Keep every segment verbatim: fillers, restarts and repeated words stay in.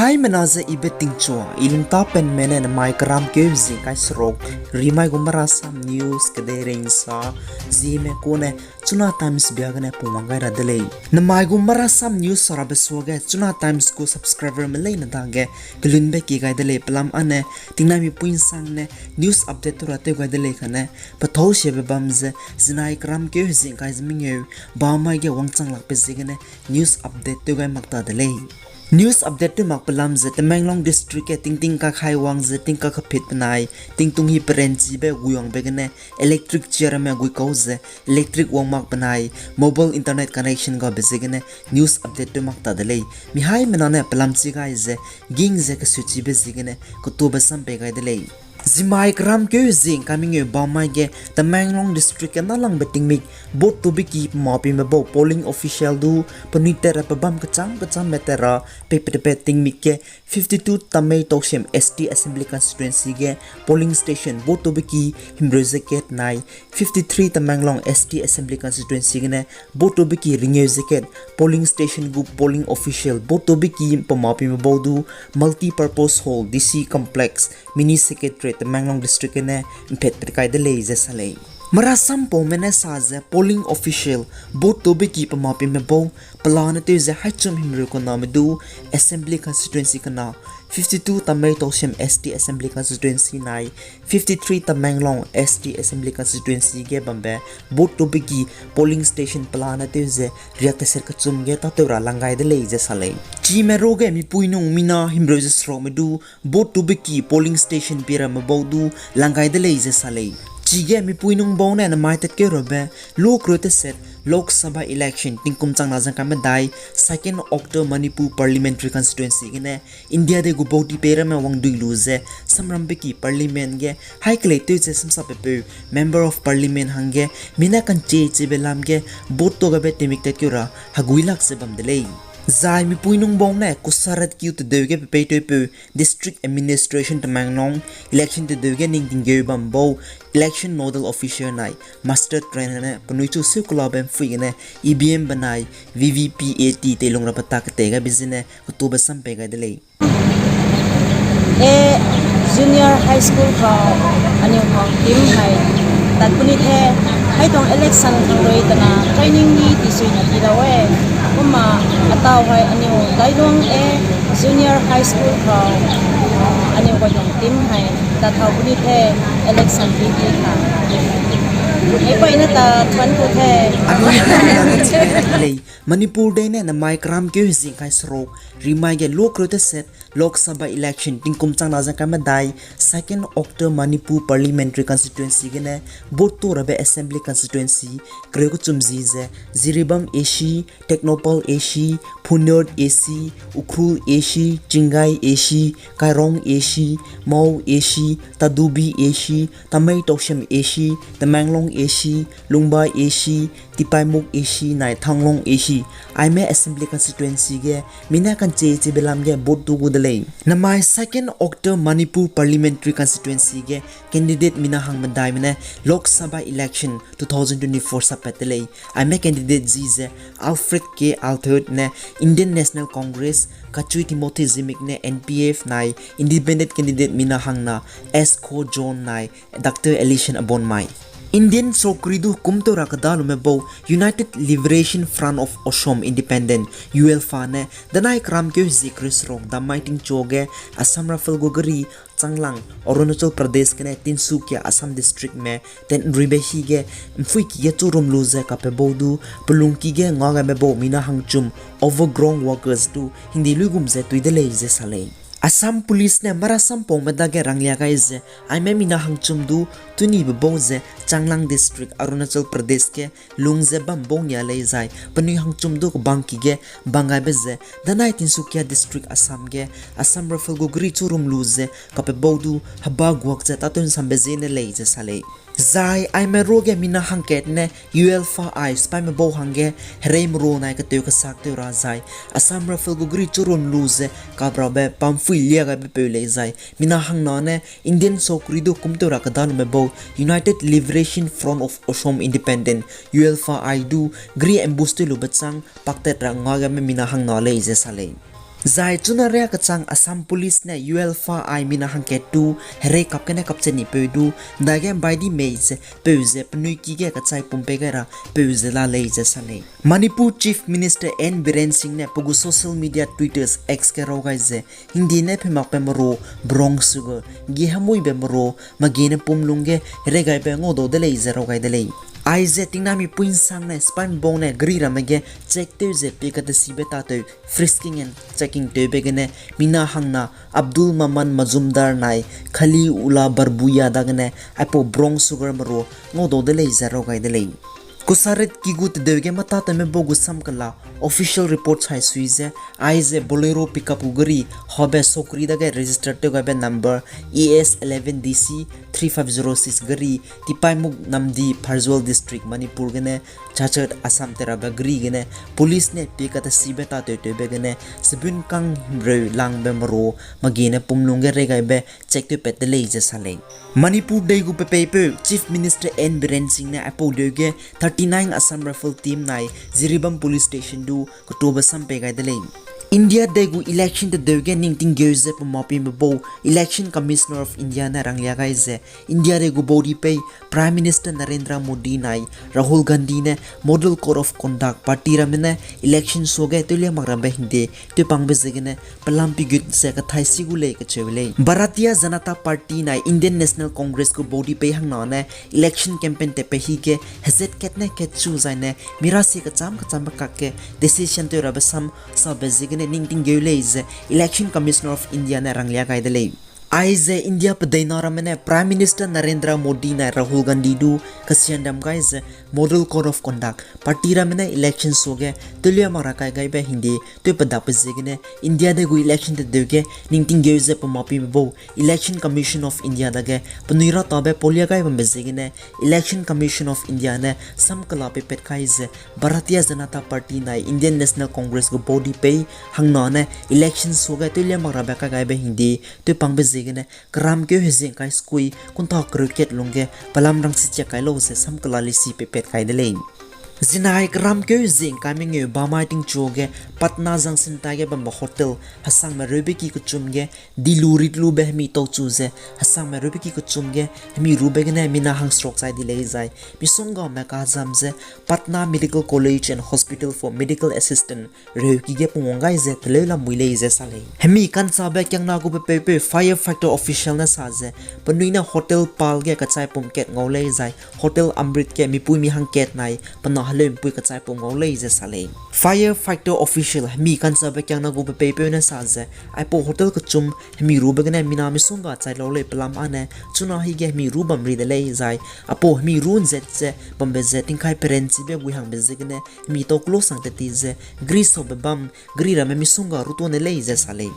Haimena ze I Betingchua, I lungtapenme ne namai keramkeu zingkai seruk, rimai gu Marasam News kedeirei nsa, Zeme kune, Chuna Times bia gene pungwang gai ra de lei. Namai gu Marasam News sarabe suage Chuna Times gu subscriberme leine dage kelunbe ki gai de lei. Pelam ane, tingnai mipui nsangne news update tew ra tew gai de lei kane, pethâu siabe bam ze, zinai keramkeu hezingkai ze mengeu, bamai ge wangchang lakbe ziegene news update tew gai mak ta de lei. News update tew mak pelam ze Tamenglong District ge tingting kakhai wang ze tingkak kepit penai, tingtung hi perenchibe guiwangbe gene electric chairme guikau ze electric wang mak penai, mobile internet connection gabe ziegene news update tew mak ta de lei. Mihaimena ne pelam chi gai ze ging ze kesuchibe ziegene ketube sam pei gai de lei. Zimai keramkeu zingkai mengeu bamai ge Tamenglong District ge nalangbe tingmik vote tube ki pemapime bau polling official du penui tet ra pebam kecham kechambe tet ra peipetepe tingmik ge fifty-two Tamei Tousem S T Assembly Constituency ge polling station vote tube ki himreu ze kat nai, fifty-three Tamenglong S T Assembly Constituency gene vote tube ki ringeu ze kat polling station gu polling official vote tube ki pemapime bau du multi-purpose hall, D C complex, mini secretariat Tamenglong District gene mphet pet kai de lei ze sa lei. Marasam paume ne sa ze polling official vote tube ki pemapime bau pelane tew ze haichum himreu kaname du Assembly Constituency kena, fifty-two Tamei Tousem S T Assembly Constituency nai, fifty-three Tamenglong S T Assembly Constituency ge bambe vote tube ki polling station pelane tew ze riak teset kechum ge tatew ra lang gai de lei ze sa lei. Chime ruge mipui nung mina himreu ze serukme du vote tube ki polling station pie ramme bau du lang gai de lei ze sa lei. Chige mipui nung bau ne namai tatkeu rabe lu kereu teset Lok Sabha election tingkum changna zengkai medai second Outer Manipur Parliamentary Constituency gene India dei gu body pei ramme wangdui lu ze samrambe ki Parliament ge hai kelei tew ze samsapepeu Member of Parliament hangge mina ka'nchie chibe lam ge vote tube be timik tatkeu ra hegui lak ze bam de lei. Zai mipui nung bau ne Kusarat kiu tedeu ge pepeitewpeu District Administration Tamenglong election tedeu ge ningtinggeu bam bau election nodal officer nai Master Trainer ne penui chu seu kelabe mpui gene E V M benai V V P A T teilung ra peta ketei gaibe zene ketube sam pei gai de lei. E junior high school kau anui kau team hai tat puni the, hai tuang election kang rui tena training ni ti sui na ti lau e. Kumma atau hai anui dailuang e junior high school kau anui kau tuang team hai tat thau puni the election ti ti ka. Ei pai na ta tuan ku the. Lei, Manipur dei ne namai keramkeu hezingkai seruk, rimai ge lu kereu teset Lok Sabha election tingkum changna zengkai medai second Outer Manipur Parliamentary Constituency gene vote tube rabe Assembly Constituency kereu kechum zi ze Jiribam A C, Tengnoupal A C, Phunot A C, Ukhrul A C, Chingai A C, Kairong A C, Mao A C, Tadubi A C, Tamei Tousem A C, Tamenglong A C, Lungba A C, Tipaimukh A C nai Thanglong A C, aime Assembly Constituency ge mina ka'nchie chibe lam ge vote tube gu de lei. Namai second Outer Manipur Parliamentary Constituency ge candidate mina hang medaime ne Lok Sabha election two thousand twenty-four sappat de lei. Aime candidate zi ze Alfred K Althut ne Indian National Congress, Kachui Timothy Zimik ne N P F nai independent candidate mina hangna S Kho John nai Doctor Alison Abonmai. Indian sokri du kumtew ra kedalume bau United Liberation Front of Assam Independent, ULFA ne danai keramkeu hezie kereu seruk dammai tingchu ge Assam Rifle gu gari Changlang, Arunachal Pradesh gene Tinsukia Assam District me tenruibe hi ge mphuiki ge churum lu ze kape bau du pelungki ge ngagaime bau mina hangchum overground workers du hingdi luigum ze tui de lei ze sa lei. Assam Police ne marasam paume dage ranglia gai ze aime mina hangchum du tunibe bau ze Changlang District, Arunachal Pradesh ge lung ze bam bau nia lei zai penui hangchum du kebangki ge bang gaibe ze danai Tinsukia District Assam ge Assam Rifle gu gari churum lu ze kape bau du heba guak ze tâtew nsambe ziene lei ze sa lei. Zai aime ruage mina hangkat ne ULFA-I sipaime bau hangge hereimeru nai ketew kesak tew ra zai Assam Rifle gu gari churum lu ze kaprabe pamphui lia gaibe peu lei zai mina hangna ne Indian sokri du kumtew ra kedalume bau United Liberation Front of Assam Independent, ULFA-I du gari ambush tew lube châng paktat ra ngagaime mina hangna lei ze sa lei. Zai chuna ria kechang Assam Police ne ULFA-I mina hangkat du, herei kap gene kapchat ni peu du, ndage mbai di mei ze peu ze penui ki ge kachai pum pei gai ra peu ze la lei ze sa lei. Manipur Chief Minister N Biren Singh ne pe gu social media Twitter X ge raw gai ze, hingdi ne phemakbe merua, brown sugar, gi hemuibe merua, magi ne pum lungge, regaibe ngau dau de lei ze raw gai de lei. Aize tingnami pui nsangne, spam bong ne, geri ramme ge, check tew ze, pie katesibe tatew, frisking and checking tewbe gene, mina hangna, Abdul Maman Majumdar nai, Khali Ula Barbuya dagene, aipau brown sugar merua, ngau dau de lei ze raw gai de lei. Kusarit ki gu tedeu ge mata tewme bau gu sam kela, official report chai sui ze, aize Bolero pickup gu geri, habe Sokri dage register tew gaibe number, E S eleven D C three five zero six geri, Tipaimukh Namdi, Pharzawl District, Manipur gene, Cachar Assam terabe geri gene, police ne pie katesibe tatew tewbe gene, sebun kang himreu langbe merua, magi ne pum lungge regaibe, check tew pat de lei ze sa lei. Manipur dei gu pepeipeu Chief Minister N Biren Singh ne aipau deu ge thirty-nine Assam Rifle Team nai Jiribam Police Station du ketuabe sam pei gai de lei. India dei gu election tedeu ge ning tinggeu ze pemapime bau Election Commissioner of India ne ranglia gai ze, India dei gu baudi pei Prime Minister Narendra Modi nai Rahul Gandhi ne Model Code of Conduct party ramme ne election suage tewlia mak rabe hingde tewpangbe ziegene pelam pi gut ze kathai si gu lei kacheu lei. Bharatiya Janata Party nai Indian National Congress gu baudi pei hangna ne election campaign tepe hige hezat kat ne kat chu zaine mirasie kecham kechambe kakge decision tew rabe sam sabe ziegene ning tinggeu lei ze Election Commissioner of India ne ranglia gai de lei. Aize India pedeina ramme ne Prime Minister Narendra Modi nai Rahul Gandhi du kasiandam gai ze Model Code of Conduct party ramme ne election suage tewlia mak ra kai gaibe hingde tewpedakbe ziegene India dei gu election tedeu ge ning tinggeu ze pemapime bau Election Commission of India dage penui ratabe paulia gai bambe ziegene Election Commission of India ne sam kela peipat kai ze Bharatiya Janata Party nai Indian National Congress gu baudi pei hangna ne election suage tewlia mak rabe kai gaibe hingde tewpangbe ziegene keramkeu hezing kai skui kunta kereu kat lungge pelam rangsi chiak kai lau ze sam kela lisi peipat kai de lei. Zinai keramkeu hezing kai mengeu bamai tingchu ge Patna junction taige bambe hotel hesangme reube ki kechum ge dilu ritlube hemi tauchu ze hesangme reube ki kechum ge hemi rube gene mina hangseruk chai di lei zai misonggame kazam ze Patna Medical College and Hospital for medical assistance reu ki ge pungwang gai ze teleu lamui lei ze sa lei. Hemi kansabe kiangna gu pepeupeu firefighter official ne sa ze penui ne hotel pal ge kachai pum kat ngau lei zai hotel Amrit ge mipui mi hangkat nai pena heleu mpui kachai pum ngau lei ze sa lei. Firefighter official hemi kansabe kiangna gu pepeupeu ne sa ze aipau hotel kechum hemi rube gene mina misongga chai lau lei pelam ane chuna hige hemi ru bam ri de lei zai aipau hemi ru nzet ze bambe ze tingkai perenchibe gui hangbe ziegene hemi tau close hang tet ti ze gri saube bam gri ramme misongga ru tuâ ne lei ze sa lei.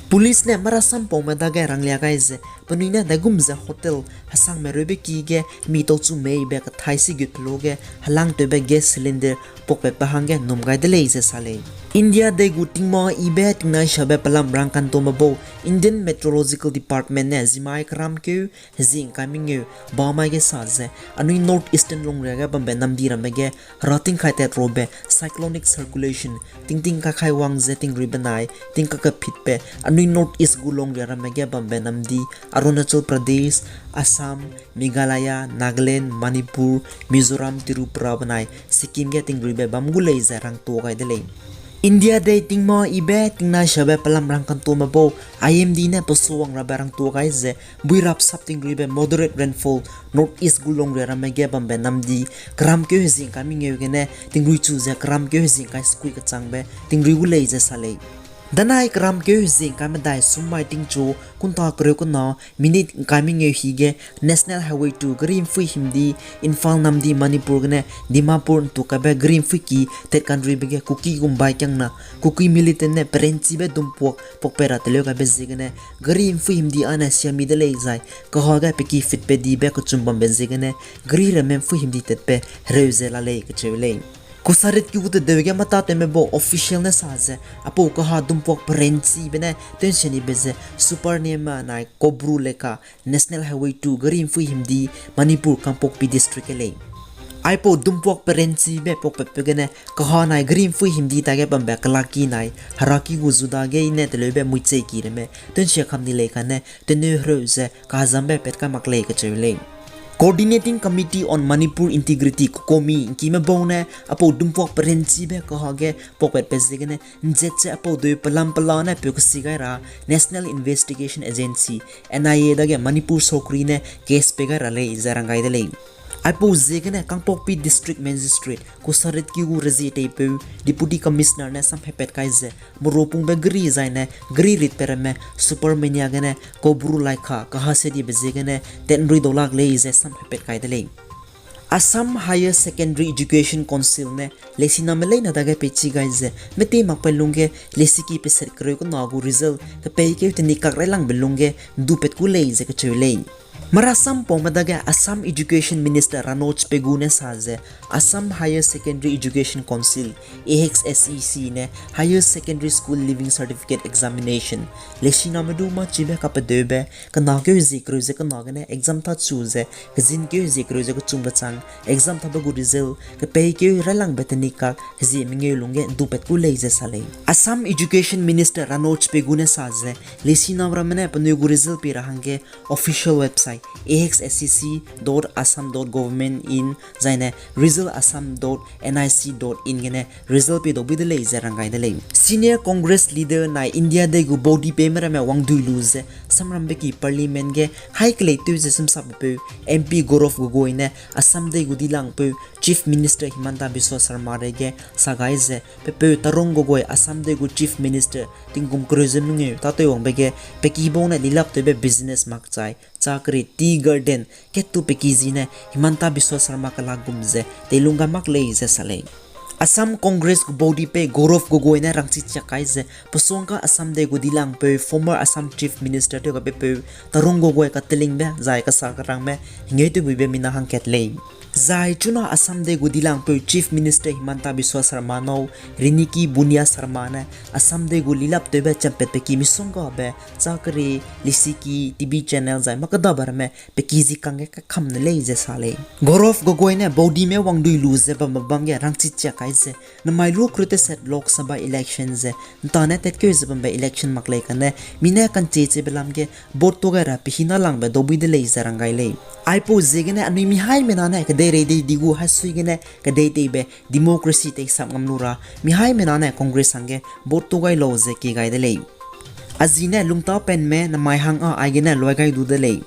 Police ne marasampaume dage ranglia gai ze penui ne daigum ze hotel hesangme reube ki ge hemi tauchu meibe kathai si gut peluge helangtewbe gas cylinder puakpatbe hangge num gai de lei ze sa lei. India dei gu tingma ibe tingnaishabe pelam rangkantuame bau Indian Meteorological Department ne zimai keramkeu hezing kai mengeu bamai ge sa ze anui North Eastern longria ge bambe namdi ramme ge hera tingkai tat rabe cyclonic circulation tingting kakhai wang ze tingruibe nai tingkakepitbe anui North East gu longria ramme ge bambe namdi Arunachal Pradesh, Assam, Meghalaya, Nagaland, Manipur, Mizoram, Tripura benai Sikkim ge tingruibe bam gu lei ze rangtuâ gai de lei. India dei tingma ibe tingnaishabe pelam rangkantuame bau I M D ne pesuwang rabe rangtuâ gai ze buirap sap tingruibe moderate rainfall North East gu longria ramme ge bambe namdi keramkeu hezing kai mengeu gene tingrui chu ze keramkeu hezing kai sekui kechangbe tingrui gu lei ze sa lei. Danai keramkeu hezing kai medai summai tingchu kunta kereu kena minute ngkai mengeu hige National Highway two geri mpui himdi Imphal namdi Manipur gene Dimapur ntu kaibe geri mpui ki tet kanruibe ge Kuki gumbai kiangna Kuki militant ne perenchibe dumpuak puakpe ra teleu gaibe ziegene geri mpui himdi ane siami de lei zai kaha ge peki fitpe dibe kechum bambe ziegene geri ramme mpui himdi tetpe hereu ze la lei kacheu lei. Kusarit ki gu tedeu ge mata tewme bau official ne sa ze aipau kaha dumpuak perenchibe ne tensionibe ze Supernema nai Kobruleka National Highway two geri mpui himdi Manipur Kangpokpi District ge lei. Aipau dumpuak perenchibe puakpatpeu gene, kaha nai geri ’mpui himdi tage bambe kelaki nai, heraki gu zu dagene teleube muicheiki ramme, tewnsia kam di lei kane, teneu hereu ze kahazambe pat kai mak lei kacheu lei. Coordinating Committee on Manipur Integrity, COCOMI, ’ngkime bau ne, aipau dumpuak perenchibe kaha ge puakpatbe ziegene, ’nzet ze aipau deu pelam pela ne peu kesi gai ra National Investigation Agency, N I A dage Manipur sorkari ne case pei gai ra lei ze rang gai de lei. Aipau ziegene Kangpokpi District Magistrate Kusaritki gu rezie teipeu Deputy Commissioner ne samhepat kai ze, meropungbe geri zaine geri ritpe ramme Supermania gene Kobru Laikha kahasedibe ziegene tenrui daulak lei ze samhepat kai de lei. Assam Higher Secondary Education Council ne leisiname leine dage peichi gai ze, meti makbe lungge leisiki peset kereu kena gu result kepeikeu tenikak railangbe lungge ’ndupat ku lei ze kacheu lei. Marasam paume dage Assam Education Minister Ranoj Pegu ne sa ze, Assam Higher Secondary Education Council, A H S E C ne Higher Secondary School Leaving Certificate Examination, leisiname du mâchibe kapedeube, kena keu hezie kereu ze kena gene exam tâ chu ze, kezin keu hezie kereu ze kechumbe chang, exam tâbe gu result kepeikeu railangbe tenikak hezie mengeu lungge ’ndupat ku lei ze sa lei. Assam Education Minister Ranoj Pegu ne sa ze, leisiname ramme ne penui gu result pei ra hangge official website A H S E C dot assam dot government in zaine result assam dot N I C dot in gene result pei dau bui de lei ze rang gai de lei. Senior Congress leader nai India dei gu baudi peime ramme wangdui lu ze samrambe ki Parliament ge hai keleitew ze samsapbepeu M P Gaurav Gogoi ne Assam dei gu dilangpeu Chief Minister Himanta Biswa Sarma reige sa gai ze, pepeu Tarun Gogoi Assam dei gu Chief Minister tingkum kereu ze mengeu tâtew wangbe ge, pe kibau ne lilaptewbe business makchai, chakri, tea garden, ketu pe ki zi ne Himanta Biswa Sarma kelak gum ze teilung gai mak lei ze sa lei. Assam Congress gu baudi pei Gaurav Gogoi ne rangchi chiak kai ze, pesuangka Assam dei gu dilangpeu former Assam Chief Minister tew gabepeu Tarun Gogoi katelingbe zai kasa kerangme hengeu tewbuibe mina hangkat lei. Zai chuna Assam dei gu dilangpeu Chief Minister Himanta Biswa Sarma nâu Riniki Bhuyan Sarma ne Assam dei gu lilaptewbe champatbe ki misonggabe, chakri, lisiki, T V channel zai makdabe ramme pe ki zi kangge kakam ne lei ze sa lei. Gaurav Gogoi ne baudime wangdui lu ze bambe bam ge rangchi chiak kai ze, namai lu kruteset Lok Sabha election ze, ’ntane tatkeu ze bambe election mak lei kane, mi ne kanchie chebe lam ge vote tu gai ra pehina langbe daubui de lei ze rang gai lei. Aipau ziegene anui mihaimena ne kedeirei dei di gu haisui gene kedei teibe democracy teisap ngam lu ra, mihaimena ne Congress hangge vote tu gai lau ze kie gai de lei. A zi ne lungtapenme namai hang â aigene luai gai du de lei.